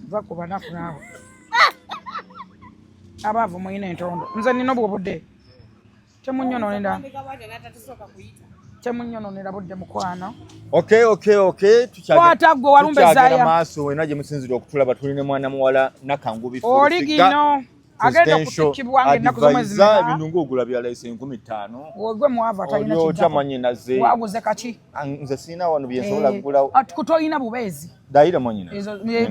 Va ku banaku naawe. Abaavu muyina entondo. Nze nina obwo budde. Temunyononera. Temunyononera budde mukwano. Okay. Kwata gwe walumbe Tukyagenda Zaya. maaso wena gye musinzira okutulaba, tuli ne mwana muwala Nakangubi. Oli gino agenda okutikkibwa nga ennaku z'omwezi meka? Ebintu ng'ogula bya layisi 5000. Gwe mwavu atalina Oli otya, kijjako. mwannyinaze? Waguze kaki? Ah, nze sirina wano bye nsobola Eh, kugula. ati kutoyina bubeezi. Dayira, mwannyina. Ezo, eh,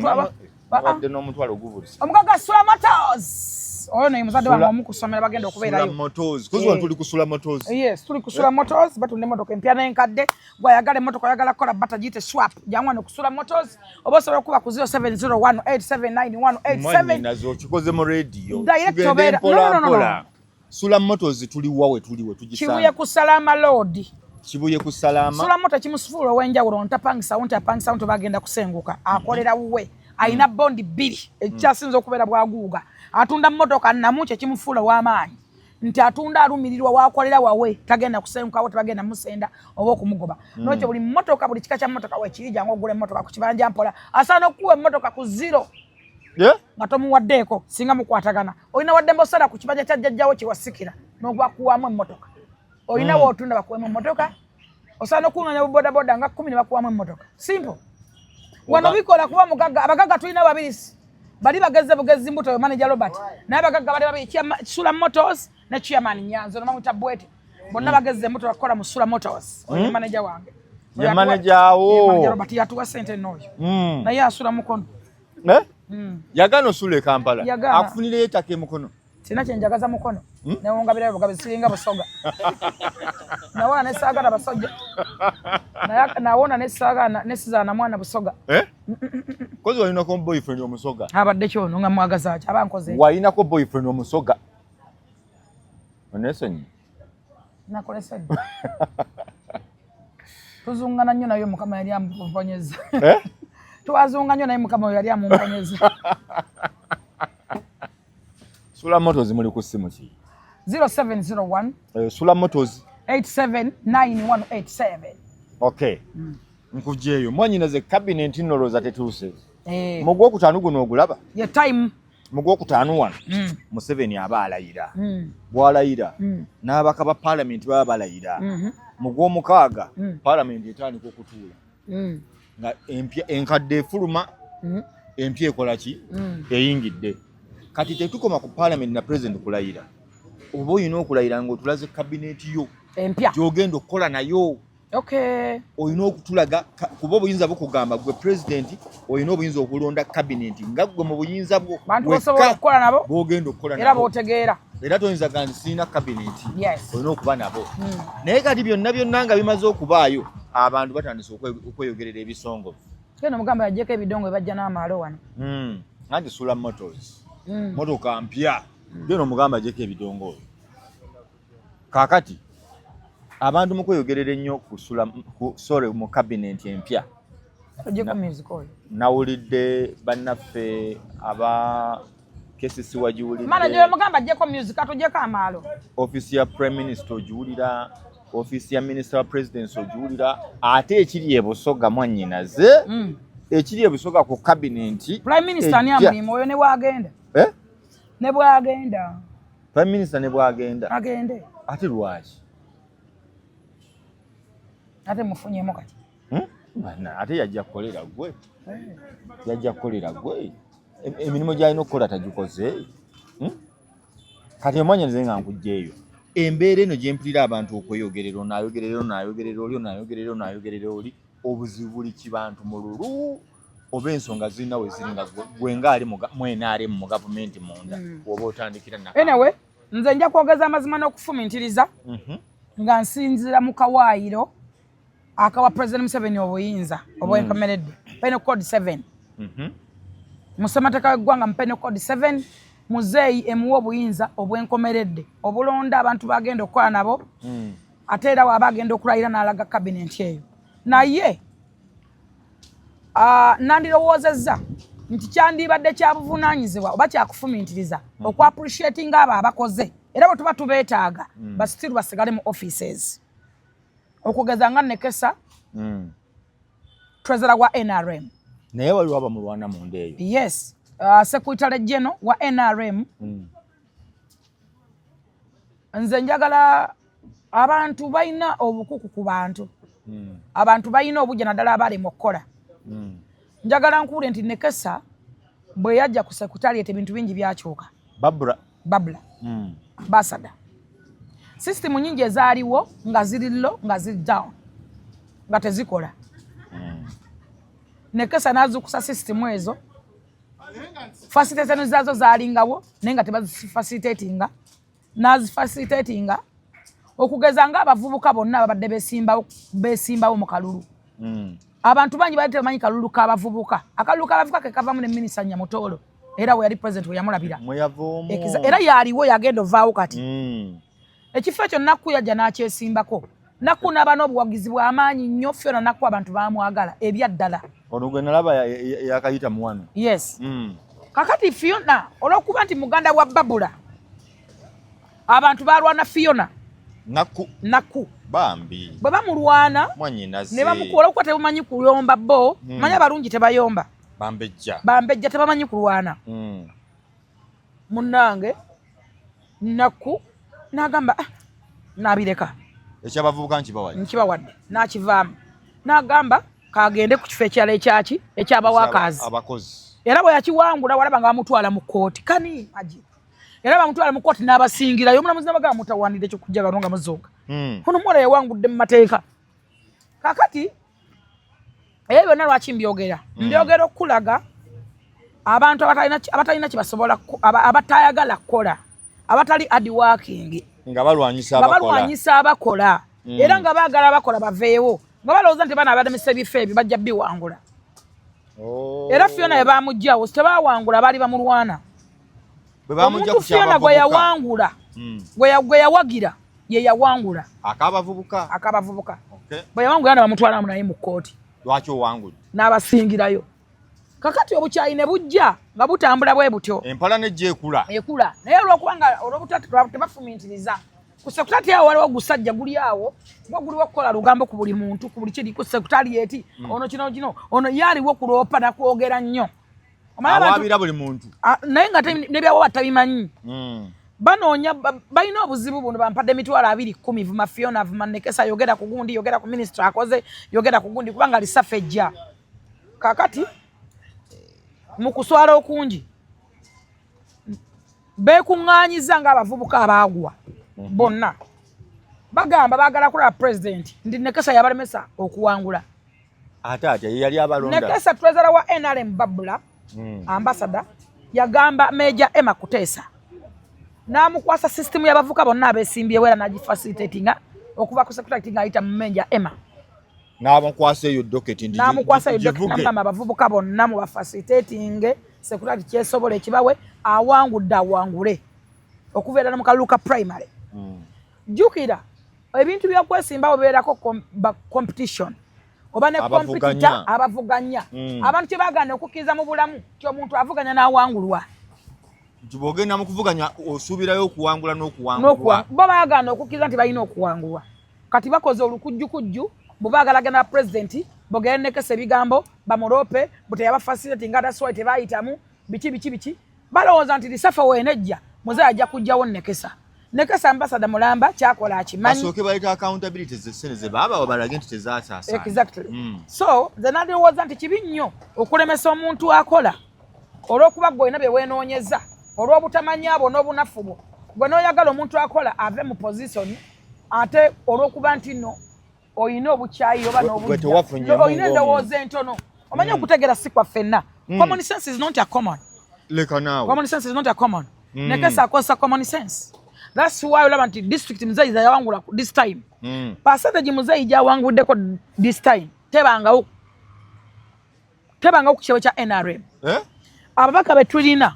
Nabadde n'omutwalo oguvulisa. Omugagga Sula Motors. Oyo naye muzadde wange omu ku ssomero bagenda Sula okubeerayo. Motors. Kuzi Eh. wano tuli ku Sula Motors. Yes, tuli ku Sula Motors, batunda emmotoka empya n'enkadde. Gwayagala emmotoka, oyagala kukola bata giyite swap. Jangu wano ku Sula Motors oba osobola okuba ku 0701879187. Mwannyinaze, okikoze mu radio. Direct Tugende obeera. mpola No. mpola. Sula Motors tuli wa? We tuli we Kibuye tugisanga? ku Salama Road. Kibuye ku Salama. Sula Moto kimusufuula ow'enjawulo ntapangisawo nti apangisawo nti bagenda kusenguka, akolera wuwe, alina bondi bbiri. Ekyasinza okubeera bwaguuga, atunda mmotoka namu. Kyekimufuula ow'amaanyi nti atunda alumirirwa wakolera wawe, tagenda kusengukawo, tebagenda musenda oba okumugoba. Nokyo buli mmotoka, buli kika kya mmotoka wekiri. Jangu ogula emmotoka ku kibanja mpola. Asaana okukuwa emmotoka ku zero nga tomuwaddeeko. Singa mukwatagana, olina waddembe osala ku kibanja kya jjajjawo kyewasikira n'ogwakuwaamu emmotoka. Olina wootunda bakuwemu emmotoka. Osobola n'okuŋŋanya bubodaboda nga 10 ne bakuwamu emmotoka. Simple. Wano bikola kuba mugagga. Abagagga tulina babiri, bali bageze bugezi mbuto, yo manager Robert, naye abagagga bali babiri, Sula Motors ne chairman Nyanzo nomamwita Bwete. Bonna bageze embuto bakukola mu Sula Motors. Oyo ye manager wange. Ye manager wo. Ye manager Robert yatuwa sente n'oyo. Naye asula Mukono. Eh? Mm. Yagaana osula e Kampala? Yagaana. Akufunireyo ettaka e Mukono? Sina kyenjagaza Mukono. Newongabirayo bugabi, siringa Busoga. Nawona nesaagala basojja. Nawona nesaagala nesizaana mwana Busoga. Eh? Kozi walinako boyfriend omusoga? Abadde kyono nga mwagaza ki aba nkoze? Walinako boyfriend omusoga? Onesonyi. Nakolesa ddi? Tuzungana nnyo naye Mukama yali amumponyeza. Eh? Twazunga nnyo naye Mukama yali amumponyeza. Sula Motors muli ku ssimu ki? 0701 Eh, Sula Motors. 879187. Okay. Nkugyeyo, mwanyinaze, cabinet nnolooza tetuuse. Eh, Mu gwokutaano guno ogulaba? Ye time. Mu gwokutaano wano Museveni aba alayira. Bw'alayira, n'abaka ba paalamenti baba balayira. Mu gwomukaaga paalamenti etandika okutuula nga empya enkadde efuluma, empya ekola ki? Eyingidde. Kati tetukoma ku paalamenti na pulezidenti kulayira. Oba olina okulayira ng'otulaze kabineti yo empya gy'ogenda okukola nayo. Olina okutulaga kuba obuyinza bukugamba gwe pulezidenti olina obuyinza okulonda kabineti nga gwe mu buyinza bwo bantu bosobola okukola nabo bwogenda okukola era nabo. Bootegeera. Era toyinza ga nti sirina kabineti. Olina okuba nabo. Naye kati byonna byonna nga bimaze okubaayo, abantu batandise okweyogerera ebisongovu. Genda omugamba yajjeko ebidongo ebajja n'amaalo wano. Anti Sula Motors, motoka mpya. Genda omugamba ajjeko ebidongo oyo. Kaakati abantu mu kweyogerera ennyo ku Sula, ku, sorry, mu kabineti empya, Ojjeko music oyo. Nawulidde bannaffe aba KCC wagiwulidde. Manager omugamba ajjeko music, atujjeko amaalo. Ofiisi ya prime minister ogiwulira, ofiisi ya minister wa presidency ogiwulira, ate ekiri e Busoga, mwannyinaze, ekiri e Busoga ku kabineti Prime minister ani? ejja. Amulimu oyo ne bwagenda. Eh? Ne bwagenda. Prime minister ne bwagenda. Agende. Ate lwaki? Ate mufunyemu kati. Hmm? Bana, ate yajja kukolera gwe, yajja kukolera gwe. Emirimu gy'alina okukola tagikoze. Kati omwanyanize nga nkugjeeyo, embeera eno gye mpulira abantu okweyogerera, ono ayogerera, ono ayogerera oli, ono ayogerera, ono ayogerera oli, obuzibu buli kibantu mululu oba ensonga zirina we ziri nga gwe ngaali mu NRM, mu gavumenti munda, oba otandikira Anyway, nze nja kwogeza amazima n'okufumintiriza nga nsinzira mu kawaayiro akawa President Museveni obuyinza obwenkomeredde, Penal Code 7. Mu ssemateeka w'eggwanga, mu Penal Code 7, muzeeyi emuwa obuyinza obwenkomeredde obulonda abantu bagenda okukola nabo. Ate era waaba agenda okulayira n'alaga kabineti eyo. Naye nandirowoozezza nti kyandibadde kya buvunaanyizibwa oba kyakufumintiriza okuappreciatinga abo abakoze, era bwe tuba tubeetaaga basitiru basigale mu offices, okugeza nga Nekesa, treasurer wa NRM. Naye waliwo abamulwana munda eyo. Yes, secretary general wa NRM. Nze njagala abantu balina obukuku ku bantu. Abantu balina obujja, naddala abali mu kukola. Njagala nkuwule nti Nekesa bwe yajja ku secretariat, ebintu bingi byakyuka. Babula. Babula. Basada system nyingi ezaaliwo nga ziri low, nga ziri down, nga tezikola. Nekesa n'azukusa system ezo. Facilitation zaazo zaalingawo naye nga tebazifacilitatinga, n'azifacilitatinga, okugeza nga abavubuka bonna ababadde besimbawo mu kalulu. Abantu bangi bali tebamanyi kalulu k'abavubuka. Akalulu k'abavubuka ke kavamu ne Minisita Nyamutoolo, era we yali president we yamulabira. Era yaliwo, yagenda ovaawo kati. Ekifo ekyo Nakku yajja n'akyesimbako. Nakku n'aba n'obuwagizi bw'amaanyi nnyo. Fiona Nakku abantu bamwagala ebyaddala. Ono gwe nalaba yakayita muwano. Yes. Kakati Fiona, olw'okuba nti muganda wa Babula, abantu balwana Fiona. Nakku. Nakku. Bambi. Bwe bamulwana mwanyinaze ne bamukuwa, olwokuba tebamanyi kuyomba bo. Manyi abalungi tebayomba. Bambejja. Bambejja tebamanyi kulwana. Munnange Nakku n'agamba, "Ah, n'abireka." Ekyabavubuka nkibawadde. Nkibawadde. N'akivaamu n'agamba kagende ku kifo ekirala ekyaki ekyabawakaazi. Abakozi. Era bwe yakiwangula, walaba nga bamutwala mu kkooti kani aji, era bamutwala mu kkooti n'abasingirayo. Omulamuzi nabagamba, "Mutawanire ekyokujja gano nga muzooga." Ono omuwala yawangudde mu mateeka. Kakati ebyo byonna lwaki mbyogera? Mbyogera okulaga abantu abatalina kyebasobola, abatayagala kukola, abatali hardworking. Nga balwanyisa nga abakola. Balwanyisa abakola. Era nga baagala abakola baveewo, nga balowooza nti bana abalemesa ebifo ebyo bajja biwangula. Oh. Era Fiona bwe bamugjawo tebawangula, baali bamulwana. Bwe bamujja Omuntu ku Fiona gwe kyabavubuka. yawangula, gwe yawagira ye yawangula. Akabavubuka. Akabavubuka. Okay. Bwe yawangula na bamutwala naye mu kkooti. Lwaki owangudde? N'abasingirayo. Kakati obukyayi ne bujja nga butambula bwe butyo. Empala nejja ekula. Ekula, naye olwokubanga olwobutatu tebafumiitiriza ku secretariat awo, waliwo ogusajja guli awo gwo guliwo okukola lugambo ku buli muntu, ku buli kiri ku secretariat. Ono kino kino, ono ye aliwo kuloopa nakwogera nnyo. Omanyi abantu Awaabira buli muntu. Ah, naye nga nebyawo tabimanyi. Banoonya balina obuzibu buno. Bampadde 200,000, vuma Fiona, vuma Nekesa, yogera ku gundi, yogera ku minisita akoze, yogera ku gundi, kubanga lisafa ejja. Kakati mu kuswala okungi beekuŋŋaanyiza ng'abavubuka abaagwa bonna, bagamba baagala kulaba pulezidenti nti Nekesa yabalemesa okuwangula. Ate atya ye yali abalonda? Nekesa, treasurer wa NRM Babula, ambassador, yagamba Major Emma Kuteesa n'amukwasa sisitimu y'abavubuka bonna abeesimbyewo, era n'agifacilitatinga okuva ku secretary ng'ayita mu Major Emma. N'amukwasa eyo docket nti N'amukwasa eyo givuge. Nagamba, abavubuka bonna mubafacilitatinge, secretary kyesobola ekibawe, awangudde awangule okuva era mu kalulu ka primary. Jjukira ebintu by'okwesimbawo bibeerako competition oba ne Abavuganya. competitor, abavuganya. Abantu kye baagaana okukkiriza mu bulamu ti omuntu avuganya n'awangulwa. Nti bw'ogenda mu kuvuganya osuubirayo okuwangula n'okuwangulwa. Bo baagaana okukkiriza nti balina okuwangulwa. Kati bakoze olukujjukujju bwe baagala genda pulezidenti bogere nekesa ebigambo, bamuloope bwe teyabafacilitatinga, that's why tebayitamu, biki biki biki. Balowooza nti reshuffle weenejja, muzeeyi ajja kujjawo Nekesa. Nekesa ambassador mulamba kyakola akimanyi. Basooke baleeta accountability zessente ze baabawa, balage nti tezasaasaana. Exactly. So nze nandowooza nti kibi nnyo okulemesa omuntu akola olw'okuba gwe olina bye weenoonyeza, olw'obutamanya bwo n'obunafu bwo, gwe n'oyagala omuntu akola ave mu position, ate olw'okuba nti nno olina obukyayi oba Gwe n'obujja, tewafunyeemu olina endowooza entono. Omanyi okutegeera si kwa ffenna. Common sense is not a common. Leka naawe. Common sense is not a common. Nekesa akozesa common sense. That's why olaba nti district muzeeyi yawangula this time, percentage muzeeyi gyawanguddeko this time tebangawo, tebangawo ku kitabo kya NRM. Eh? Ababaka be tulina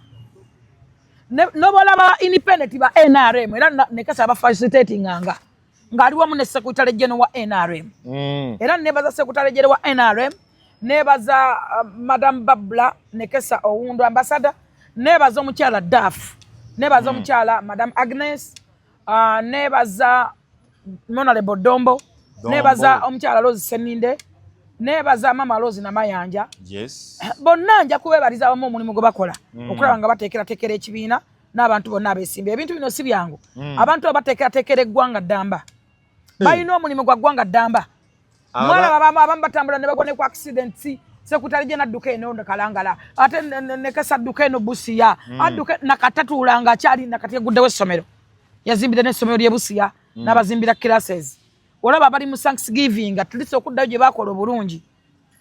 nobalaba independent ba NRM, era Nekesa abafacilitatinganga ng'ali wamu ne secretary general wa NRM. Era nebaza secretary general wa NRM, nebaza Madam Babla Nekesa Owundu ambassador, nebaza omukyala Daf, nebaza omukyala Madam Agnes, nebaza Honorable Dombo, Dombo. Nebaza omukyala Rose Seninde. Nebaza Mama Rose Namayanja. Bonna nja kubebaliza awamu omulimu gwe bakola okulaba nga bateekerateekera ekibiina n'abantu bonna abeesimba. Ebintu bino si byangu. Abantu abo bateekerateekera eggwanga ddamba, balina omulimu gwa ggwanga ddamba. Mwalaba abamu batambula ne bagwa ne ku accidents. Secretary general adduka eno Kalangala, ate Nekesa adduka eno Busia, adduka nakatatuula nga akyali nakati eguddewo essomero, yazimbira n'essomero ly'e Busia n'abazimbira classes. Olaba bali mu thanksgiving, at least okuddayo gye bakola obulungi.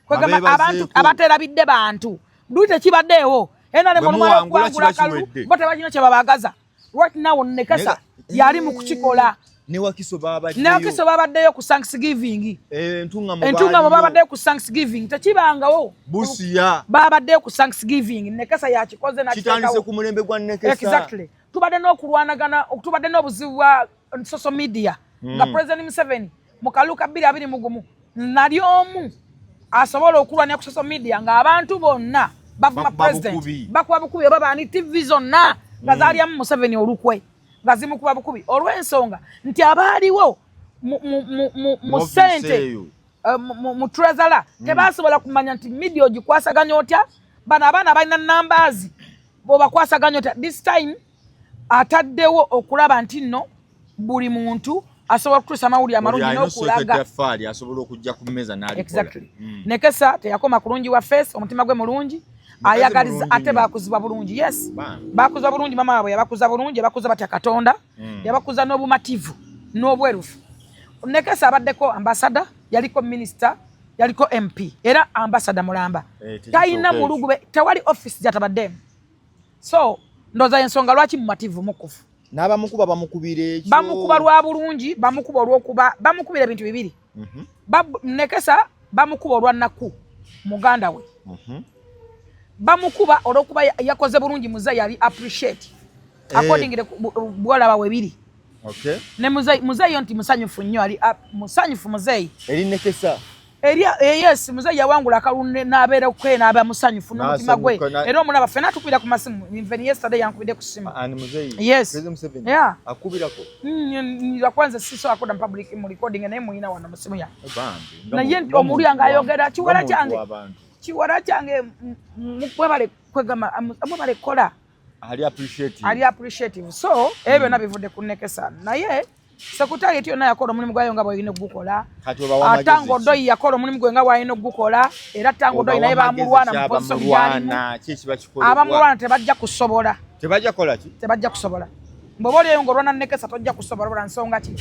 Kwegamba Abeebazeeko. abantu abaterabidde bantu luli tekibaddeewo. NRM Bwe olumala muwangula okuwangula kiba akalulu, kiwedde. bo tebalina kye babaagaza. Right now Nekesa yali mu kukikola. Ne Wakiso babaddeyo. Ne Wakiso babaddeyo ku thanksgiving. Entungamo. Entungamo baaliyo. Babaddeyo ku thanksgiving, tekibangawo. Busia. Babaddeyo ku thanksgiving. Nekesa yakikoze. Kitandise Nakiteekawo. ku mulembe gwa Nekesa. Exactly. Tubadde n'okulwanagana, tubadde n'obuzibu bwa social media nga President Museveni mu kalulu ka 2021 nali omu asobola okulwanira ku social media ng'abantu bonna bavuma Bakuba president. bukubi. Bakuba bukubi oba baani, TV zonna nga zaalyamu Museveni olukwe, nga zimukuba bukubi olw'ensonga nti abaaliwo mu Mu office ssente eyo. mu treasurer tebasobola kumanya nti media ogikwasaganya otya, bano abaana balina numbers bw'obakwasaganya otya. This time ataddewo okulaba nti nno buli muntu asobola okutuusa amawulire amalungi Buli alina n'okulaga. Eddafaali asobola okujja ku mmeeza n'alikola. Exactly. Nekesa teyakoma kulungi wa face, omutima gwe mulungi, ayagaliza. Mulungi Ate nnyo. bakuzibwa bulungi, yes. Bambi. Bakuzibwa bulungi, mama waabwe yabakuza bulungi, yabakuza batya Katonda, yabakuza n'obumativu n'obwerufu. Nekesa abaddeko ambassador, yaliko minisita, yaliko MP, era ambassador mulamba. Eh, talina tekisooka. mulugube, tewali office gyatabaddemu. So ndowooza ensonga lwaki mumativu mukufu. N'abamukuba bamukubira ekyo. Bamukuba lwa bulungi, bamukuba olwokuba bamukubira ebintu bibiri. Nekesa bamukuba olwa nnaku muganda we, bamukuba olwokuba yakoze bulungi, muze yali appreciate according to bwolaba webiri. Ne muzeeyi nti musanyufu nnyo, ali musanyufu muzeeyi. Eri Nekesa. Eri yes, muzeeyi yawangula akalulu n'abeera kwe n'aba musanyufu n'omutima gwe. N'asanyuka Era omulaba ffenna tukubira ku masimu. Even yesterday yankubidde ku simu. Ani, muzeeyi? Yes. President Museveni? Yeah. Akubirako? Lwakwanza sisobola kudda mu public mu recording, naye muyina wano mu simu yange. Bambi. Naye omulya ng'ayogera, kiwala Nga muntu kyange. w'abantu. Kiwala kyange, mwebale kwegamba, mwebale kukola. Ali appreciative. Ali appreciative. So ebyo byonna bivudde ku Nekesa, naye secretariat yonna yakola omulimu gwayo nga bwalina okugukola. Kati obawa amagezi Tanga ki? Odoi yakola omulimu gwe nga bwalina okugukola, era Tanga Odoi naye Obawa amagezi bamulwana ki mu position gyalimu. Abamulwana ki ekiba kikolebwa? Abamulwana tebajja kusobola. Tebajja kukola ki? Tebajja kusobola. Bw'oba olieyo ng'olwana Nekesa tojja kusobola. Lwa nsonga ki?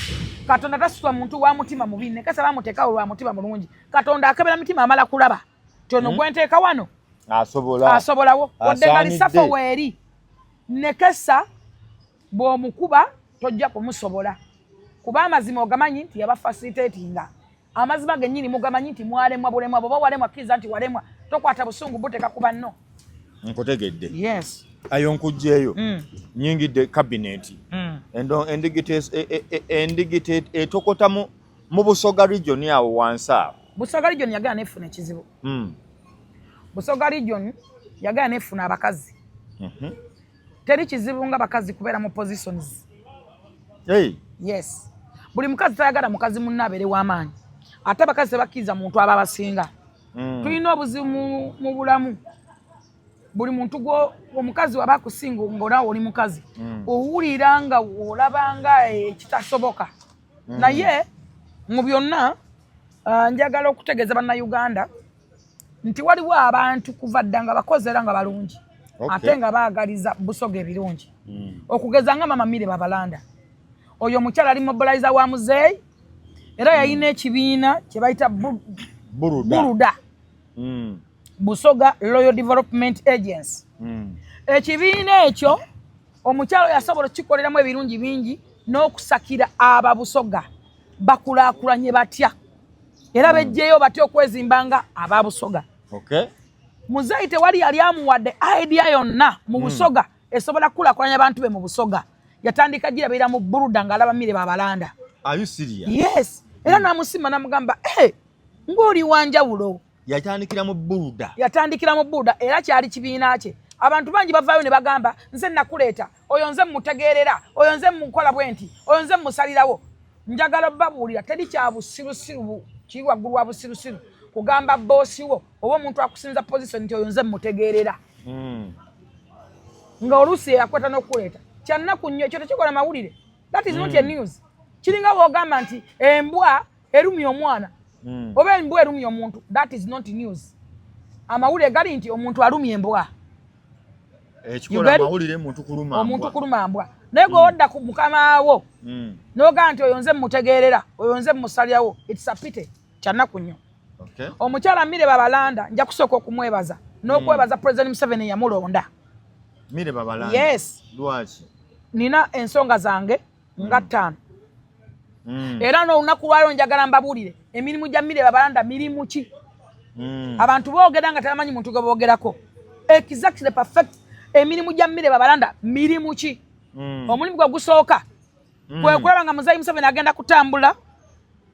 Katonda tasitwa muntu wa mutima mubi. Nekesa bamuteekawo lwa mutima mulungi. Katonda akebera mitima, amala kulaba ti ono gwenteeka wano asobola. Asobolawo wadde nga Asaanidde. lisafo weeri. Nekesa bw'omukuba tojja kumusobola, kuba amazima ogamanyi nti yabafacilitatinga. Amazima gennyini mugamanyi nti mwalemwa bulemwa. Bw'oba walemwa, kkiriza nti walemwa, tokwata busungu buteeka ku banno. Nkutegedde. Yes. Ayo nkugjeeyo. Nyingidde cabinet. Endigita etokota mu Busoga region awo wansi awo. Busoga region yagala nefuna ekizibu. Busoga region yagala nefuna abakazi. Teri kizibu nga bakazi kubeera mu positions. Hey. Yes, buli mukazi tayagala mukazi munne abeere w'amaanyi, ate abakazi tebakkiriza muntu aba abasinga. Tulina obuzibu mu bulamu. Buli muntu gwo omukazi waba akusinga ng'onaawe oli mukazi, owulira nga olabanga ekitasoboka. Naye mu byonna, njagala okutegeeza Bannayuganda nti waliwo abantu kuva dda nga bakozi era nga balungi, ate nga baagaliza Busoga ebirungi, okugeza nga Mama Mire Babalanda. Oyo omukyala ali mobilizer wa muzeeyi, era yalina ekibiina kye bayita Buruda. Buruda, Busoga Royal Development Agency. Ekibiina ekyo omukyalo yasobola okukikoleramu ebirungi bingi n'okusakira Ababusoga bakulaakulanye batya era bejjeyo batya okwezimba nga Ababusoga. Muzeeyi tewali yali amuwadde idea yonna mu Busoga esobola kukulaakulanya abantu be mu Busoga. Yatandika girabira mu Buruda ng'alaba Mire Babalanda. Are you serious? Yes, era n'amusima n'amugamba, hey, ng'oli wanjawulo. Yatandikira mu Buruda. Yatandikira mu Buruda, era kyali kibiina kye. Abantu bangi bavaayo ne bagamba, nze nakuleeta oyo, nze mutegeerera oyo, nze mukola bwe nti oyo, nze musalirawo. Njagala babuulira, teri kya busirusiru kiri waggulu wa busirusiru Kugamba boss wo oba omuntu akusinza position nti oyo nze mutegeerera, nga oluusi yakwata n'okuleeta. Kyannaku nnyo, ekyo tekikola mawulire. That is not a news. Kiringa bw'ogamba nti embwa erumya omwana oba embwa erumya omuntu. That is not news. Amawulire gali nti omuntu alumya embwa. Ekikola amawulire, muntu kuluma. Omuntu kuluma mbwa. Naye gwe ku mukama wo n'ogamba nti oyo nze mutegeerera, oyo nze musalyawo, it's a pity. Kyannaku nnyo. Omukyala Milly Babalanda nja kusooka okumwebaza n'okwebaza President Museveni yamulonda. Milly Babalanda? Yes. Lwaki? Nina ensonga zange nga ttaano. Era n'olunaku lwaliro njagala mbabuulire emirimu gya Milly Babalanda mirimu ki. Abantu boogera nga tebamanyi muntu gwe boogerako. Exactly, perfect. Emirimu gya Milly Babalanda mirimu ki? Omulimu gwe gusooka kwe kulaba nga Muzeeyi Museveni agenda kutambula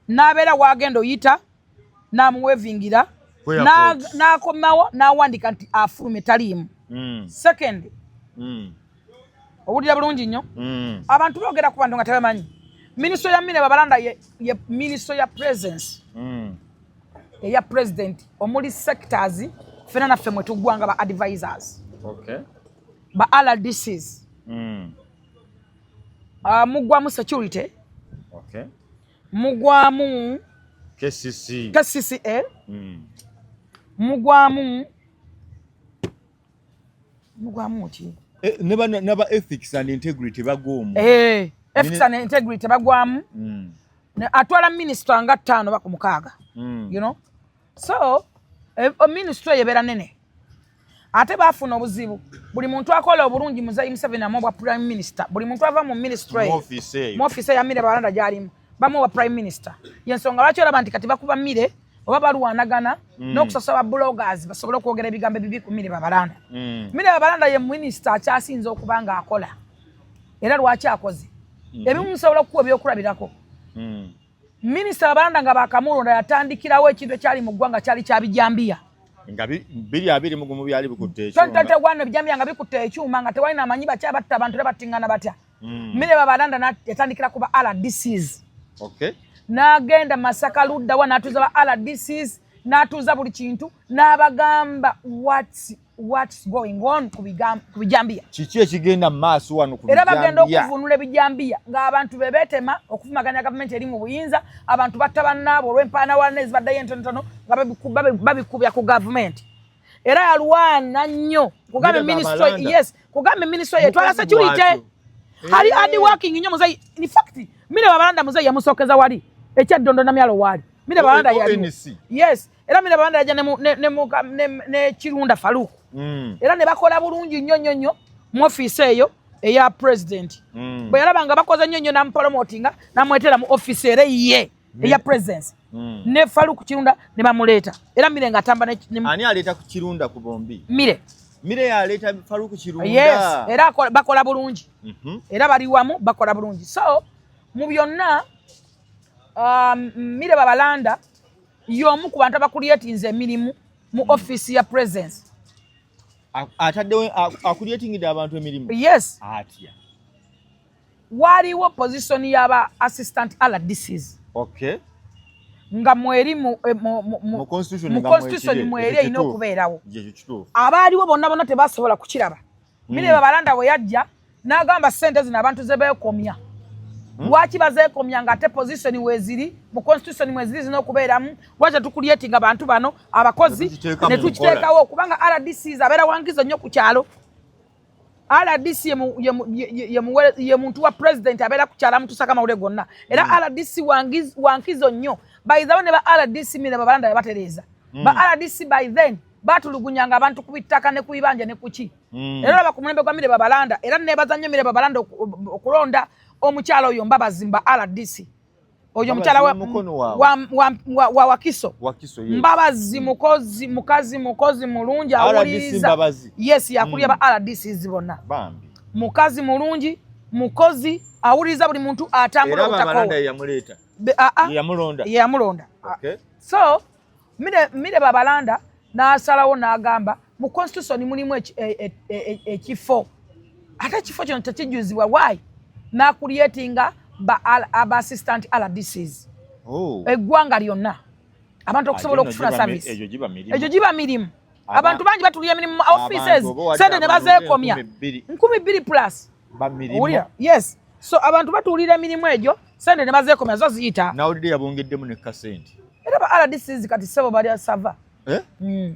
n'abeera wagenda oyita n'amuwevingira, n'akomawo n'awandika nti afulumye, taliimu. Second, owulira bulungi nnyo, abantu boogera ku bantu nga tebamanyi. Ministry ya Milly Babalanda ye ministry ya presence eya president, omuli sectors fena naffe mwe tuggwanga ba advisors, ba RDCs. Muggwamu security, mugwamu KCC. KCCA. Mugwamu ki? Eh, naba ethics and integrity bagwomu. Eh, ethics and integrity bagwamu. Atwala minister nga ttaano baku mukaaga. So ministry eyo ebeera nene, ate baafuna obuzibu. Buli muntu akola obulungi, Muzeeyi Museveni amuwa bwa prime minister. Buli muntu ava mu ministry Mu office eyo. Mu office ya Milly Babalanda gyalimu, bamuwa prime minister. Yensonga lwaki olaba nti kati bakuba Milly oba balwanagana n'okusasula ba bloggers basobole okwogera ebigambo ebibi ku Milly Babalanda. Milly Babalanda ye minisita akyasinze okuba nga akola. Era lwaki akoze ebimu, musobola okukuwa ebyokulabirako. Minisita Babalanda nga bakamulonda, yatandikirawo ekintu ekyali mu ggwanga, kyali kya bijambiya. Nga 2021 byali bikutte ekyuma. 2021, ebijambiya nga bikutte ekyuma, nga tewalina amanyi bakyabatta abantu era battiŋŋana batya. Milly Babalanda yatandikira ku ba RDCs. N'agenda Masaka luddawa, n'atuuza ba RDCs, n'atuuza buli kintu, n'abagamba what's going on ku bijambiya. Kiki ekigenda mu maaso wano ku Era bagenda bijambiya? okuvunula ebijambiya ng'abantu be beetema okuvumaganya gavumenti eri mu buyinza. Abantu batta bannaabwe olw'empaanawaana ezibaddeyo entonotono nga babikubya ku gavumenti. Era yalwana nnyo kugamba Milly ministry. Babalanda. Yes, kugamba ministry etwala Mukozi security. bw'atyo. Ali hard working nnyo muzeyi. In fact, Milly Babalanda muzeyi yamusookeza wali ekyaddondo namyalo waali Milly Babalanda yaliwo. ONC. Yes, era Milly Babalanda yajja ne Kirunda Faluku. Era ne bakola bulungi nnyo nnyo nnyo mu ofiisi eyo eya president. Bwe yalaba nga bakoze nnyo nnyo, namupromotinga, namwetera mu ofiisi era ye eya presence. Ne Faluku Kirunda ne bamuleeta, era Milly ng'atamba Ani aleeta ku Kirunda ku bombi? Milly. Milly yaleeta Faluku Kirunda? Yes, era bakola bulungi. Era bali wamu, bakola bulungi. So mu byonna, Milly Babalanda y'omu ku bantu abakulyetinze emirimu mu ofiisi ya presence. Ataddewo, akulyetingidde abantu emirimu? Yes. Atya? Waliwo position y'aba assistant RDCs nga mweri Mu constitution mu nga constitution mwekiri, mweri ekyo erina kituufu. okubeerawo. Ekyo kituufu. Abaaliwo bonna bonna tebasobola kukiraba. Milly Babalanda bwe yajja n'agamba ssente zino abantu ze beekomya, lwaki bazeekomya nga ate position weeziri mu constitution, mweziri zirina okubeeramu? Lwaki tetukulyetinga bantu bano abakozi Ne tukiteeka ne mu tukiteekawo? Kubanga RDCs abeera wangizo nnyo ku kyalo. RDC ye muntu wa president abeera ku kyalo, amutuusako amawulire gonna. Era RDC wankizo nnyo. Bayizawo ne ba RDC, Milly Babalanda yabatereeza ba RDC. By then batulugunyanga abantu ku bittaka ne ku bibanja ne kuki. Era olaba ku mulembe gwa Milly Babalanda, era nebaza nnyo Milly Babalanda okulonda omukyala oyo Mbabazi mba RDC oyo. Mbabazi Omukyala w'omukono waabwe. wa Wakiso. Wakiso, yes. Mbabazi mukozi, mukazi mukozi mulungi, RDC awuliriza. Mbabazi. Yes, yakulya ba RDCs bonna. Bambi. Mukazi mulungi, mukozi, awuliriza buli muntu, atambula Era Babalanda obutakowa. ye yamuleeta? Aa. Ye yamulonda? Ye yamulonda. So Milly Babalanda n'asalawo n'agamba mu constitution mulimu ekifo, ate ekifo kino tekijjuzibwa. Why? N'akulyetinga ba aba assistant RDCs Oh. eggwanga lyonna. Abantu okusobola okufuna service. Egyo giba mirimu. Egyo giba mirimu. Abantu bangi batulira emirimu mu offices, sente ne bazeekomya 2000 plus. Bamirimu. Yes, so abantu batuulira emirimu egyo, sente ne bazeekomya, zo ziyita. Nawulidde yabongeddemu ne kasente. Era ba RDCs kati sebo bali sava. Eh?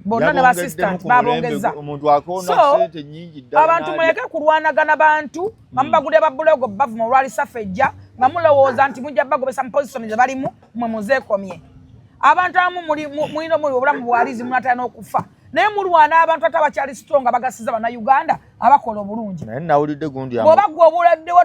Bonna ne ba assistant babongeza. Omuntu akoona sente nyingi ddala. Abantu muleke kulwanagana bantu, bamubagulira ba bulogo bavuma olwali safa ejja, nga mulowooza nti mujja bagobesa mu position ze balimu, mmwe muzeekomye. Abantu abamu mulina muli obulamu bwalizi, munatera n'okufa. Naye mulwana abantu ate abakyali strong abagasiza Bannayuganda abakola obulungi. Naye nawulidde gundi bw'oba gwe obuladdewo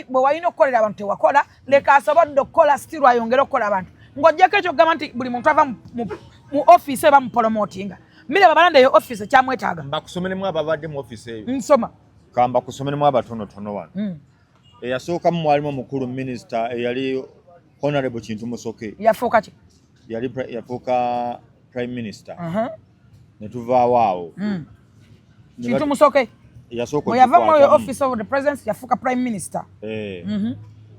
bwe walina okukolera abantu tewakola, leka asobodde okukola still ayongere okukola abantu. Ng'oggyeko ekyo okugamba nti buli muntu ava mu office eba mupromotinga. Milly Babalanda eyo office ekyamwetaaga. Mbakusomeremu ababadde mu office eyo. Nsoma. Kamba kusomeremu abatonotono wano. Eyasookamu mwalimu omukulu minisita eyali Honorable Kintu Musoke. Yafuuka ki? Yali yafuuka Prime Minister. Ne tuvaawo awo. Kintu Musoke. Yasooka bwe yava mu office of the president yafuuka Prime Minister.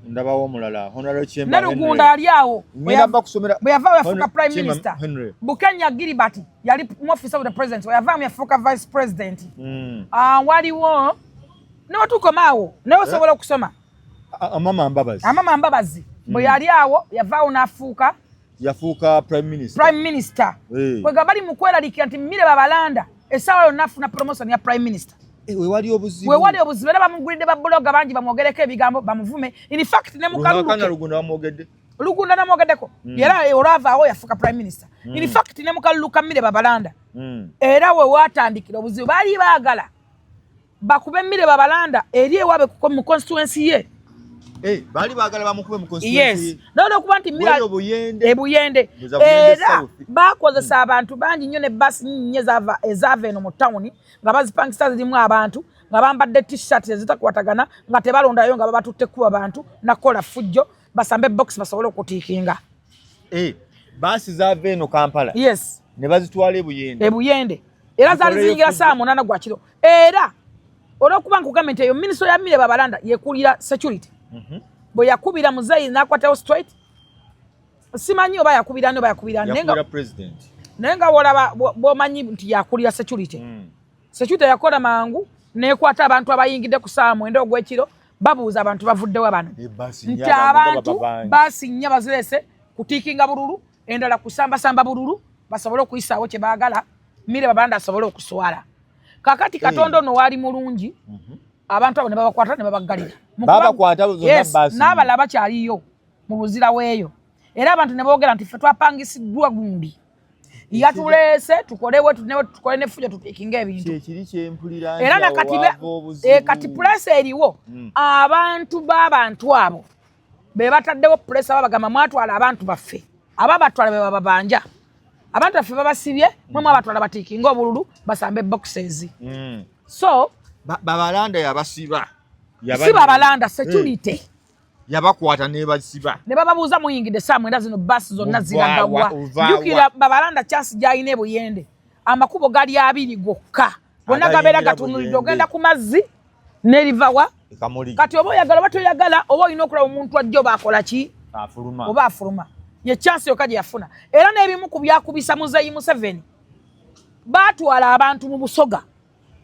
Ndabawo omulala Honorable Chemba Henry. Nalugunda ali awo. Bwe yavaawo yafuuka Prime Minister. Bukenya Gilbert yali mu office of the president. Bwe yavaamu yafuuka Vice President. Waliwo ne watukoma awo naye osobola okusoma. Amama Mbabazi. Amama Mbabazi bwe yali awo yavaawo n'afuuka yafuuka Prime Minister. Prime Minister. Kwega bali mu kweraliikirira nti Milly Babalanda essaawa yonna afuna promotion ya Prime Minister. Wewali obuzibu. Wewali obuzibu era bamugulidde ba blogger bangi bamwogereko ebigambo bamuvume. In fact ne mu kalulu Lugunda bamwogedde. Lugunda namwogeddeko. Era olwavaawo yafuuka Prime Minister. In fact ne mu kalulu ka Milly Babalanda. Era we watandikira obuzibu baali baagala bakube Milly Babalanda eri ewaabwe mu constituency ye. Baali baagala bamukube mu constituency. Yes. Naye okuba nti Milly Ebuyende. Era bakozesa abantu bangi nnyo ne basi nnyo ezaava eno mu tawuni nga bazipangisa zirimu abantu nga bambadde t-shirt ezitakwatagana nga tebalondayo nga babatutte kuba bantu nakola fujjo basambe box basobole okutiikinga. Baasi zaava eno Kampala. Yes. Ne bazitwala Ebuyende. Ebuyende. Era zaali ziyingira saa 8 gwa kiro. Era olw'okuba nkugambye nti eyo minisitule ya Milly Babalanda yekulira security. Bwe yakubira Muzeeyi n'akwatawo straight, simanyi oba yakubira oba yakubira naye nga bw'olaba bw'omanyi nti yakulira security. Security yakola mangu n'ekwata abantu abayingidde ku ssaawa 9 ogw'ekiro, babuuza abantu bavuddewa bano. Nti abantu baasi nnya bazireese kutiikinga bululu, endala kusambasamba bululu basobole okuyisaawo kye baagala, Milly Babalanda asobole okuswala. Kakati Katonda ono waali mulungi, abantu abo ne babakwata ne babaggalira. Babakwata zonna baasi. N'abalala bakyaliyo mu luzira weeyo. Era abantu ne boogera nti ffe twapangisiddwa gundi. Yatuleese tukolewe tukole n'effujjo tutiikinga ebintu. Kyekiri kyempulira nti era kati pulesa eriwo abantu b'abantu abo be bataddewo pulesa babagamba mwatwala abantu baffe. Ababatwala be bababanja. Abantu baffe babasibye mwe mwabatwala batiikinga obululu basambe boxes. So Babalanda yabasiba. Si Babalanda security. Yabakwata ne basiba. Ne bababuuza muyingidde saa 9 zino basi zonna ziragawa. Jjukira Babalanda chance gy'alina Ebuyende. Amakubo gali abiri gokka. Bonna gabeera gatunulidde ogenda ku mazzi n'erivawa. Kati oba oyagala oba toyagala oba olina okulaba omuntu ajja oba akola ki? Afuluma. Oba afuluma. Ye chance yokka gye yafuna. Era n'ebimu ku byakubisa Muzeeyi Museveni. Baatwala abantu mu Busoga.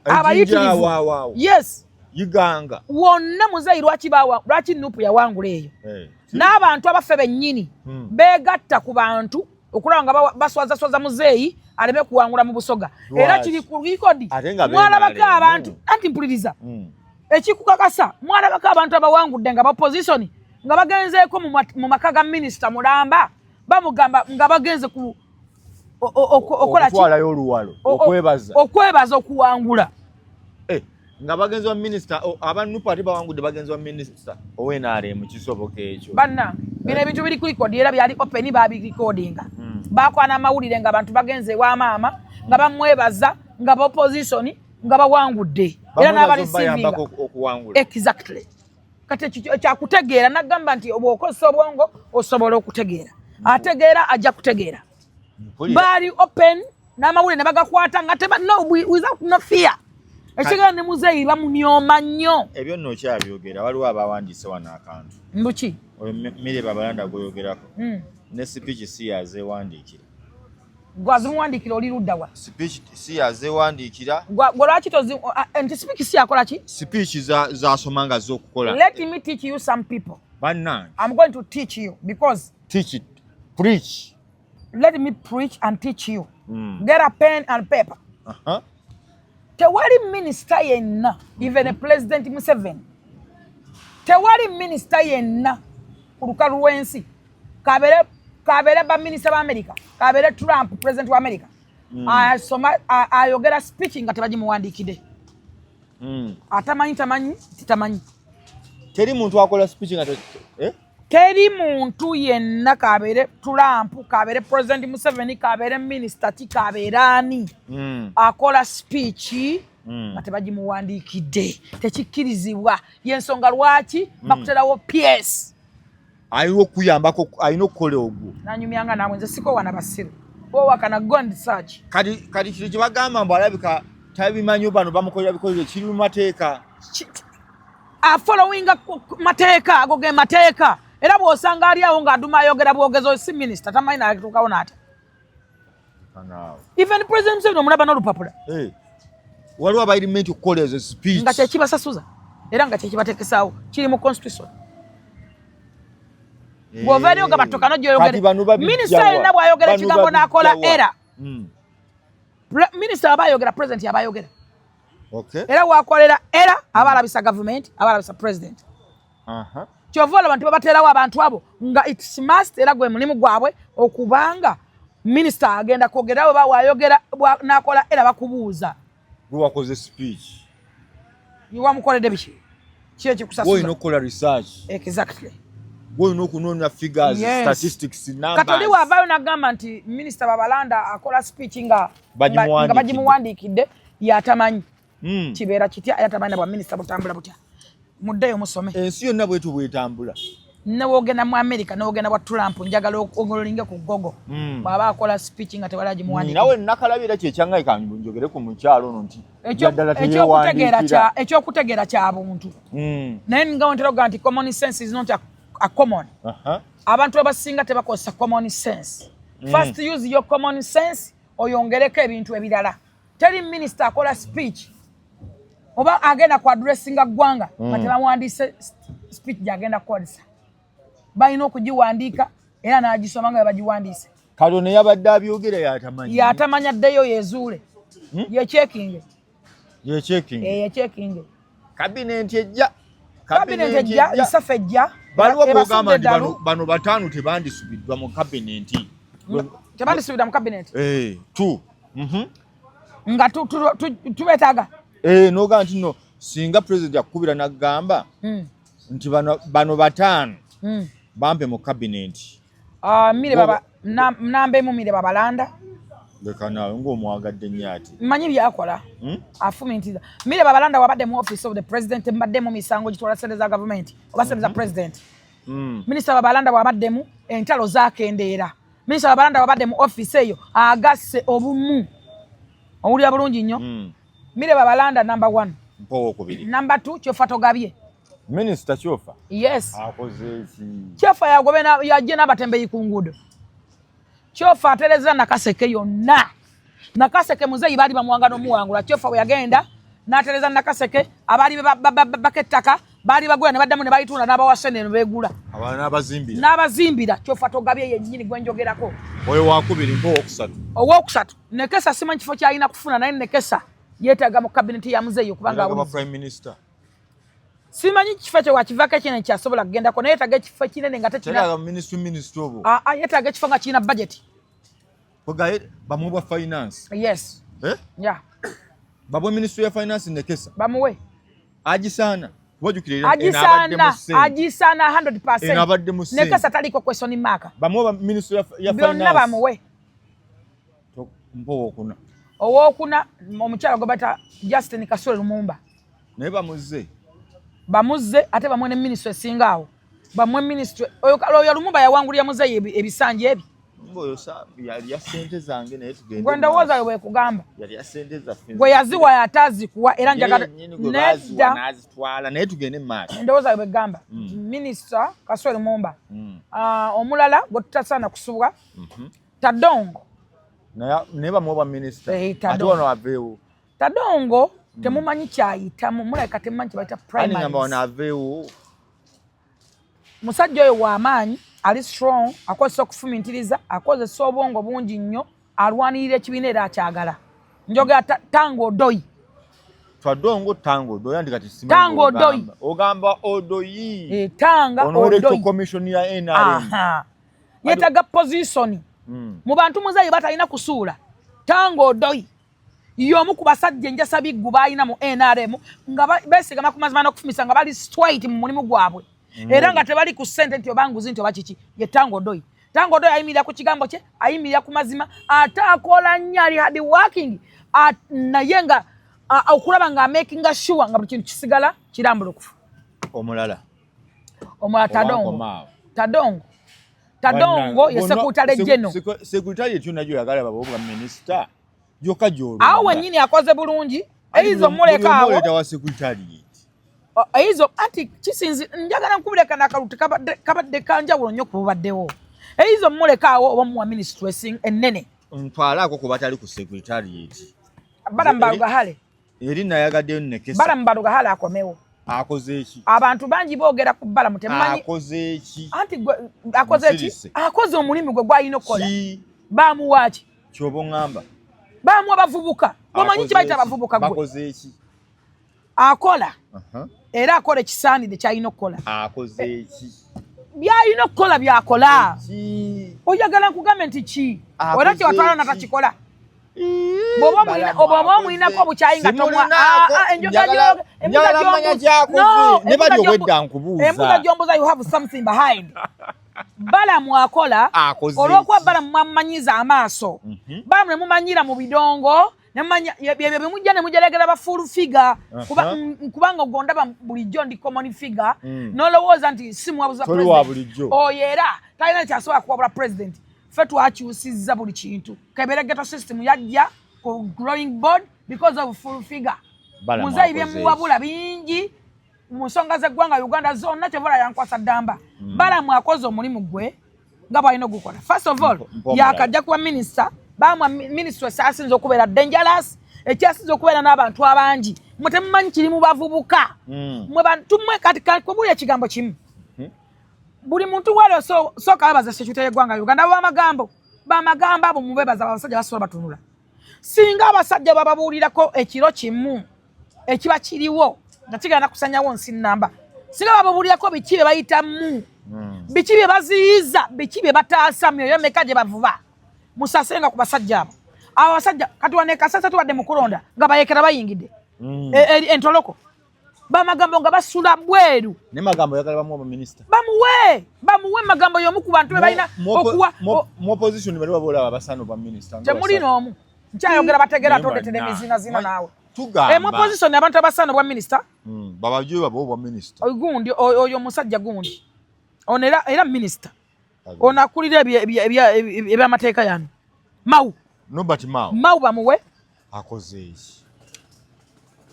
Abayitirivu. Yes. Yiganga. Wonna Muzeeyi lwaki Nupu yawangula eyo. N'abantu abaffe bennyini beegatta ku bantu okulaba nga baswazaswaza Muzeeyi aleme kuwangula mu Busoga. Era kiri ku rekodi. Mwalabako abantu anti mpuliriza. Ekikukakasa mwalabako abantu abawangudde nga ba opposition nga bagenzeeko mu maka ga minisita mulamba bamugamba nga bagenze ku okola ki? Okutwalayo oluwalo, okwebaza. Okwebaza okuwangula. Nga bagenzi wa minisita aba Nupu ate bawangudde bagenzi wa minisita owa NRM kisoboka ekyo. Banna bino ebintu biri ku record era byali open babirecordinga. Bakwana amawulire nga abantu bagenze ewa maama nga bamwebaza nga ba opposition nga bawangudde. Era n'abareceivinga. Okuwangula. Exactly. Kati ekyo kyakutegeera nagamba nti bw'okozesa obwongo osobola okutegeera. Ategeera ajja kutegeera. Baali open n'amawulire ne bagakwata nga teba no without no fear. Ekigala ne Muzeeyi bamunyooma nnyo. Ebyo nno okyabyogera waliwo abawandiise wano akantu. Mbuki? Oyo Milly Babalanda gw'oyogerako. Ne speech si yazeewandiikira. Gwazimuwandiikira oli luddawa? Speech si yazeewandiikira. Gwe lwaki tozi nti speech si yakola ki? Speech zasoma nga z'okukola. Let me teach you some people. Bannange. I'm going to teach you because Teach it, preach. Let me preach and teach you. Get a pen and paper. Tewali minisita yenna, even President Museveni, tewali minisita yenna ku lukalu lw'ensi, kabeere baminisita ba America, kabeere Trump, president wa America, asoma ayogera speech nga tebagimuwandiikidde. Atamanyi tamanyi, titamanyi. Teri muntu akola speech nga eh? Teri muntu yenna, kabeere Trump, kabeere President Museveni, kabeere minisita ki, kabeere ani, akola speech nga tebagimuwandiikidde. Tekikkirizibwa. Yensonga lwaki bakuterawo PS. Alina okuyambako, alina okukola ogwo. Nanyumyanga naabwe, nze sikowa basiru owakana. Go and search. Kati kino kye bagamba mbu alabika tabimanyi, bano bamukolera bikolere kiri mu mateeka. Afollowinga mateeka, ago ge mateeka. Era bw'osanga ali awo ng'aduma ayogera bwogezi, si minisita, tamanyi natuukawo n'atya. Even President Museveni omulaba n'olupapula. Eh, waliwo abayirimenti okukola ezo speech. Nga kyekibasasuza era nga kyekibatekesaawo, kiri mu constitution. Bw'ova eri ogamba tokano Kati bano gyoyogere, minisita yenna bw'ayogera Bano ekigambo n'akola babijjawa? era minisita aba ayogera, president aba ayogera. Era wakolera era aba alabisa gavumenti, aba alabisa president. Kyova olaba nti babateerawo abantu abo nga it's must, era gwe mulimu gwabwe okubanga minisita agenda kwogera, bwe bawayogera n'akola era bakubuuza. Gwe wakoze speech. Wamukoledde biki? Ki Gwe olina ekikusasuza? okukola research. Exactly. Gwe olina okunoonya figures, statistics, numbers. Kati oli waavaayo n'agamba nti minisita Babalanda akola speech nga Bagimuwandiikidde. Nga bagimuwandiikidde, yatamanyi kibeera kitya, era tamanyi na bwa minisita butambula butya. Muddeyo musome. Ensi yonna bwetu bwetambula. Newogenda mu America, newogenda bwa Trump, njagala olinge ku Google, bw'aba akola speech nga tewali agimuwandiikidde. Nawe nakalabira kyekyangaye, kanjogere ku mukyalo ono nti ddala Ekyokutegeera teyewandiikira. Ekyokutegeera kya buntu, naye nga wentera okugaa nti common sense is not a common. Abantu abasinga tebakozesa common sense. First use your common sense, oyongereko ebintu ebirala. Teri minisita akola speech oba agenda ku addressinga ggwanga nga tebamuwandiise speech gyagenda kukozesa. Balina okugiwandiika era n'agisoma nga bagiwandiise. Kati ono yabadde abyogera yatamanyi. Yatamanya, ddeyo yezuule, yecheckinge. Yecheckinge. Yecheckinge. Kabinenti ejja. Kabinenti ejja, isafa ejja. Baliwo ebasudde bogamba nti eddalu. bano bataano tebandisubiddwa mu kabinenti. Tebandisubidwa mu kabinenti. Eh, two. Nga tubeetaaga. Eh, n'ogamba nti no singa president akukubira n'agamba nti bano bataano bampe mu kabinenti. Ah, Milly baba namba emu, Milly Babalanda. Leka naawe, ng'omwagadde nnyo ati. Mmanyi byakola. Afumintiza. Milly Babalanda wabadde mu Office of the President, mbadde mu misango gitwala sente za gavumenti oba sente za president. Minisita Babalanda bwabaddemu, entalo zakendeera. Minisita Babalanda bwabadde mu office eyo, agasse obumu. Owulira bulungi nnyo. Milly Babalanda number one. Mpa owokubiri. Number two, Kyofa Togabye. Minisita Kyofa? Yes. Akoze ki? Kyofa yagobe yajje n'abatembeyi ku nguudo. Kyofa atereza Nakaseke yonna. Nakaseke muzeeyi baali bamuwanga n'omuwangula. Kyofa bwe yagenda n'atereza Nakaseke, abaali baka ettaka baali bagula ne baddamu ne bayitunda n'abawa sente ne beegula. Abalala n'abazimbira. N'abazimbira. Kyofa Togabye yennyini gwe njogerako. Oyo wakubiri, mpa owokusatu. Owokusatu Nekesa. Simanyi kifo kyalina kufuna, naye Nekesa yeetaaga mu kabineti ya muzeeyi okubanga Yeetaaga bwa awuliza. prime minister. Simanyi kifo ekyo wakivaako ekinene kyasobola kugendako, naye yeetaaga ekifo ekinene nga tekina Tetaaga ministry, ministry obwo. Ah, ah, yeetaaga ekifo nga kirina budget. Kwegaye bamuwe bwa finance. Yes. Eh? Yeah. Babwe ministry ya finance Nekesa. Bamuwe. Agisaana. Wajjukira Agisaana, agisaana 100%. Eno abadde mu ssente. Nekesa taliko question mark. Bamuwe ba ministry ya Byonna finance. bamuwe. Mpa owokuna. Owookuna, omukyala gwe bata Justin Kasule Lumumba. Naye bamuzze. Bamuzze, ate bamuwe ne ministry esinga awo. Bamuwe ministry oyo Lumumba yawangulira muzeeyi ebisanja ebi. Ngaoyo yalya sente zange, naye tugende. Gwe ndowooza we bwekugamba. Yalya sente zaffe. Gwe yaziwa yatazikuwa era njagala. Nedda, nazitwala, naye tugende mu maaso. Endowooza we bwegamba. Minisita Kasweri Mumba. Ah, omulala gwe tutasaana kusubwa, Tadongo. Naye bamuwa bwa minisita? Eh, Ate Tadongo. wano aveewo. Tadongo temumanyi kyayitamu, mulabika temumanyi kyebayita Ani ngamba wano primaries. Aveewo. Musajja oyo w'amaanyi, ali strong, akozesa okufumintiriza, akozesa obwongo bungi nnyo, alwanirira ekibiina era akyagala. Njogera Tanga Odoi. Twadongo, Tanga Odoi, andi kati simanyi. Tanga Odoi. Ogamba Odoi? Eh, Tanga Ono electoral Odoi. commission ya NRM. Aha. Yeetaga position mu bantu muzeeyi batalina kusuula. Tanga Odoi y'omu ku basajja enjasa biggu baalina mu NRM nga beesigama ku mazima n'okufumisa, nga bali straight mu mulimu gwabwe era nga tebali ku ssente nti oba nguzi nti oba kiki. Ye Tanga Odoi. Tanga Odoi ayimirira ku kigambo kye, ayimirira ku mazima, ate akola nnyo, ali hard working, naye nga okulaba nga amakinga sure nga buli kintu kisigala kirambulukufu. Omulala? Omulala Tadongo. Owankomaawo. Tadongo, Tadongo ye secretary general. Secretary kyonna gyoyagala babawo bwa minisita gyokka gyolonda. Awo wennyini akoze bulungi, eyiza omuleka awo. Oleeta wa secretariat. Eyizo anti kisinzi njagala nkubireka nakalulu kabadde kanjawulo nnyo kububaddewo. Eyiza omuleka awo oba muwa ministry ennene. Ntwalaako ku batali ku secretariat. Balamu Barugahale. Eri nayagaddeyo nekesa. Balamu Barugahale akomewo. Akoze eki? Abantu bangi boogera ku Balamu, temumanyi. Akoze eki? Anti gwe akoze eki? Musirise. Akoze omulimu gwe gwalina okukola. Ki? Bamuwaaki? Kyoba oŋŋamba. Bamuwa bavubuka. Omanyi Akoze kibayita eki? abavubuka gwe. Bakoze eki? Akola Aha. era akola ekisaanidde kyalina okukola. Akoze eki? Byalina okukola byakola. Ki? Oyagala nkugambe nti ki? Akoze Era kyewatwala ki? natakikola. Bw'oba Balamu bw'oba akoze. omulinako obukyayi nga tomwa Simulinako. Ah, ah, enjoga embuza Njagala mmanya gy'akoze. No, Ne bali embuza obwedda nkubuuza. Embuza gy'ombuuza, you have something behind. Balamu akola. Akoze Olw'okuba ki? Balamu mwamumanyiza amaaso. Balamu ne mumanyira mu bidongo, ne mumanya byebyo bimujja ne mujeregera ba full figure. Kubanga ogondaba bulijjo ndi common figure. N'olowooza nti si muwabuzi wa Toli wa president. bulijjo. Oyo era talina kyasobola kuwabula president. Ffe twakyusizza buli kintu. Kebere ghetto system yajja ku drawing board because of full figure. Balamu Muzeeyi akoze byemuwabula bingi mu nsonga z'eggwanga Uganda zonna, kyevola yankwasa ddamba. Balamu akoze omulimu gwe nga bw'alina ogukola. First of all, Mpa omulala. yakajja kuba minisita, bamuwa minisitule esaasinza okubeera dangerous, ekyasinza okubeera n'abantu abangi. Mwe temumanyi kiri mu bavubuka. Mwe bantu mmwe kati kakubulya ekigambo kimu. Buli muntu wali sooka webaza security y'eggwanga Uganda, bamagambo bamagambo abo mubebaza, abasajja basobola batunula. Singa abasajja bababuulirako ekiro kimu ekiba kiriwo nga kigenda kusanyawo nsi nnamba, singa bababuulirako biki bye bayitamu, biki bye baziyiza, biki bye bataasa, myoyo meka gye bavuba, musasenga ku basajja abo. Abo abasajja kati wane Kasasa tubadde mu kulonda nga bayekera bayingidde entoloko, bamagambo nga basula bweru. Ne magambo oyagala bamuwa baminisita? Bamuwe, bamuwe. Magambo y'omu ku bantu be balina okuwa. Mu opposition bali baboolaba abasaana obwa minisita nga Temuli basatu. n'omu nkyayogera bategeera. Naye Tondetera banna, emizinazina naawe. Tugamba. Mu opposition abantu abasaana obwa minisita. Babajo babawo obwa minisita. Gundi oyo omusajja gundi ono era minisita ono akulira ebyamateeka yani Mau. Norbert Mao. Mau bamuwe. Akoze eki?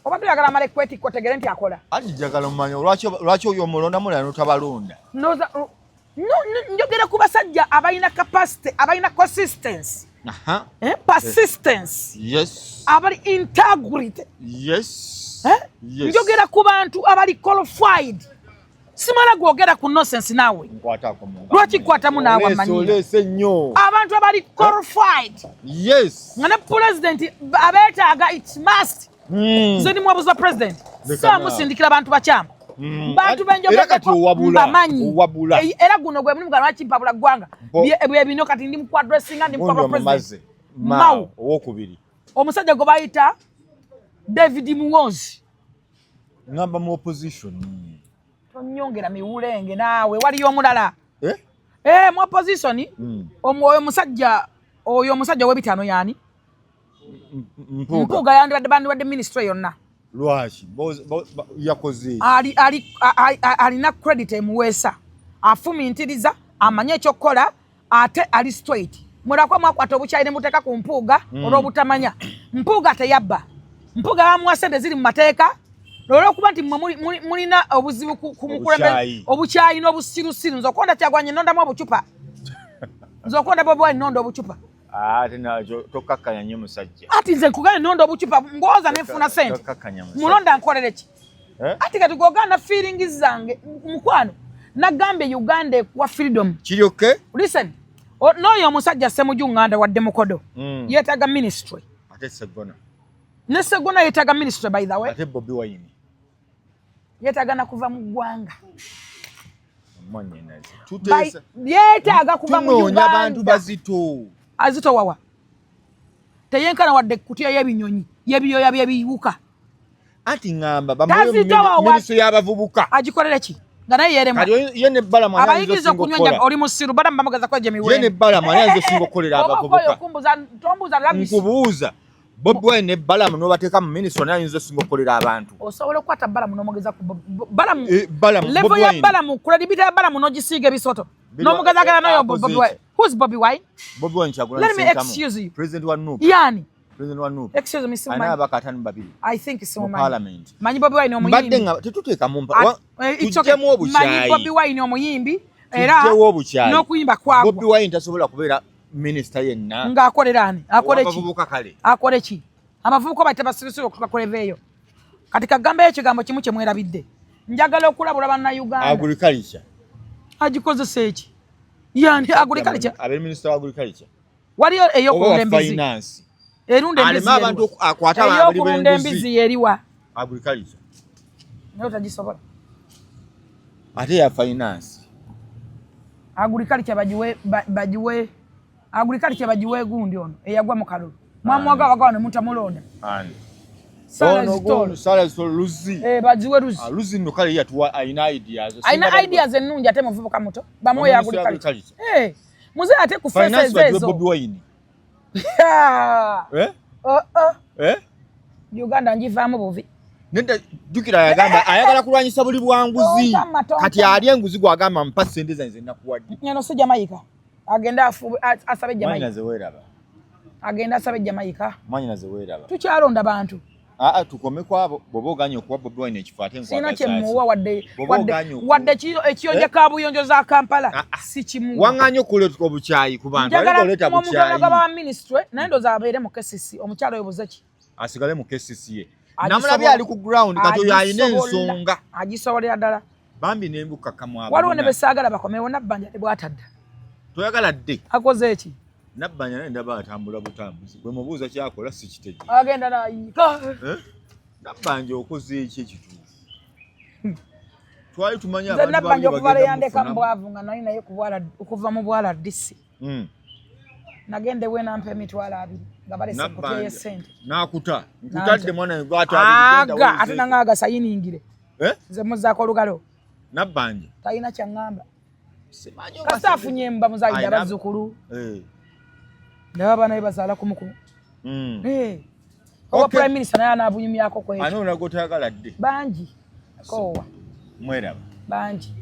Obadde oyagala amala ekwetikka otegere nti akola. Anti njagala omanya lwaki oyo omulonda mulala notabalonda. Njogera ku basajja abalina capacity, abalina consistency, eh, persistence, abali integrity. Eh? Yes. Njogera ku bantu abali qualified, simala gwogera ku nonsense naawe. Nkwatako mu ngalo. Lwaki kwatamu naawe? Oleese, Amanyira. Oleese nnyo. Abantu abali qualified nga ne president abeetaaga, it must. Nze ndi muwabuzi wa president. Leka So naawe. musindikira bantu bakyamu, bantu Era kati owabula, benjogeddeko mbamanyi. owabula. Era guno gwe mulimu gwa lwaki mpabula ggwanga. Bye bino kati ndi mukwadressinga, ndi Gundi mukwabula omumaze. president. Mao Mao. owokubiri. Omusajja gwe bayita David Muwozi. Ngamba mu opposition. Tonyongera miwulenge naawe, waliyo omulala. Eh? Eh, mu opposition oyo omusajja ow'ebitaano yaani? Mpuuga. Mpuuga yandibadde bandiwadde ministry yonna. Lwaki yakoze eki? Alina credit emuweesa, afumintiriza, amanye ekyokukola. Ate ali straight. Mulakwa mwakwata obukyayi ne muteeka ku Mpuuga olw'obutamanya. Mpuuga teyabba. Mpuuga bamuwa sente ziri mu mateeka. Olw'okuba nti mmwe mulina obuzibu ku mukulembeze, obukyayi n'obusirusiru. Nze okonda Kyagwanye nondamu obucupa. Nze okonda Bobi Wine nonda obucupa. Ate nakyo tokakkanya nnyo musajja. Ati nze nkugambye nonda obucupa ngooza ne nfuna sente. Mulonda nkolere ki? Eh? Ati kati gwogaana feelings zange mukwano. Nagambye Uganda ekuwa freedom. Kiri okay? Listen. N'oyo omusajja Ssemuju Nganda wadde mukodo. Yeetaaga ministry. Ate Sseggona. Ne Sseggona yeetaaga ministry, by the way. Ate Bobi Wine. Yeetaaga na kuva mu ggwanga. Yeetaaga kuva mu Uganda. Abantu bazito. Azito wawa. Teyenkana wadde kutiya y'ebinyonyi, y'ebiyoya by'ebiwuka. Anti ŋŋamba bamuwe ministry y'abavubuka. Agikolere ki? Nga naye yerema. Kati ye ne Balamu ani ayinza Abayigiriza osinga okunywa okukola? Oli musiru, Balamu bamugeza kwa Ye ne miwembe. Balamu ani ayinza osinga okukolera Oba abavubuka? okoyo okumbuza, tombuuza rubbish. Nkubuuza, Bobi Wine ne Balamu n'obateeka mu ministry, ani ayinza osinga okukolera abantu? Osobola okukwata Balamu n'omugeza ku Balamu. Eh, Balamu, Level Bobi ya Wine. Balamu, credibility ya Balamu n'ogisiiga ebisoto. N'omugezagana n'oyo Akoze Bobi ki? Wine. Who's Bobi Wine? Bobi Wine Kyagulanyi Let me Ssentamu. excuse you. President wa NUP. Yani. President wa NUP. Excuse me, Alina simumanyi. ababaka 52 I think mu simumanyi. parliament. Manyi Bobi Wine Mbadde omuyimbi. nga tetuteekamu It's okay. tuggyemu Manyi obukyayi. Bobi Wine omuyimbi era Tugyewo obukyayi. n'okuyimba kwagwa. Bobi Wine tasobola kubeera minisita yenna. Ng'akolera ani? Akole ki? Abavubuka kale. Akole ki? Abavubuka bayita basirusiru okutuuka ku level eyo. Kati kagambeyo ekigambo kimu kye mwerabidde. Njagala okulabula Bannayuganda. Agriculture. Agikozesa eki? Yani agriculture. Abeere minisita wa agriculture. Waliyo Oba wa ey'okulunda embizi. finance. Erunda embizi Aleme abantu yeriwa. akwate abali Ey'okulunda b'enguzi. embizi yeriwa. Agriculture. Naye otagisobola. Ate ya finance. Agriculture bagiwe agriculture bagiwe gundi ono eyagwa mu kalulu. Mwamuwaga wagawa ne mutamulonda. Ani? Sarah Ono Zitolo. gundi, Sarah Zitolo, Luzi. Eh, bagiwe Luzi. Ah, Luzi nno kale ye yatuwa alina ideas. Alina ideas ennungi ate muvubuka muto. Bamuwe Bamuwe agriculture. agriculture. Eh, muze ate ku Finance faces bagiwe ezo. Bobi Wine. Eh? Oh, oh. Eh? Uganda njivaamu buvi. Nedda, jjukira yagamba ayagala kulwanyisa buli bwanguzi. Tontama, tontama. Kati ali enguzi gw'agamba mpa ssente zange ze nakuwadde. Eno si Jamaica. Agende asabe Jamaica. Mwannyinaze weeraba. Agende asabe Jamaica. Mwannyinaze weeraba. Tukyalonda bantu. Aa, tukome ku abo. Bw'oba oganye okuwa Bobi Wine ekifo ate Sirina nkwagala kye mmuwa wadde Bw'oba oganye wadde ekiyonja Eh? kabuyonjo za Kampala Ah, ah. si kimuwa. Waŋŋaanye okuleeta obukyayi ku bantu. Njagala Aliko oleeta omuntu bukyayi. anagaba wa ministry naye ndowooza abeere mu KCC omukyala oyo Buzeki. Asigale mu KCC ye. Agisobola. Namulabye ali ku ground kati oyo alina ensonga. Agisobolera ddala. Bambi n'embukakkamu abo. Waliwo ne besaagala bakomewo Nabbanja ne bw'atadda. Toyagala dde. Akoze eki? Nabbanja naye ndaba atambula butambuzi. Bwe mubuuza ky'akola sikitegeera. Agenda n'ayiika. Eh? Nabbanja okoze eki ekituufu? Twali tumanyi Nze abantu Nabbanja bangi okuva lwe bagenda yandeka mu mufunamu. bwavu nga nali naye okuva mu bwala DC. Nagenda ewe nampa 20,000 nga balese Nabbanja. kutya y'essente. N'akuta. Nkutadde mwana wange gw'ate abiri, genda Aga, weezeeko. ate nange agasayiningire. Eh? Nze muzzaako olugalo. Nabbanja. Talina kyaŋŋamba. Simanyi oba Kasita afunye mba muzaalidde Alina- abazzukulu. Eh. Naye abaana be bazaala kumukumu. Eh. Owa Okay. Prime Minister naye anaabunyumyako ku ekyo. Ani olaga otayagala dde? Bangi. Koowa. Mweraba. Bangi.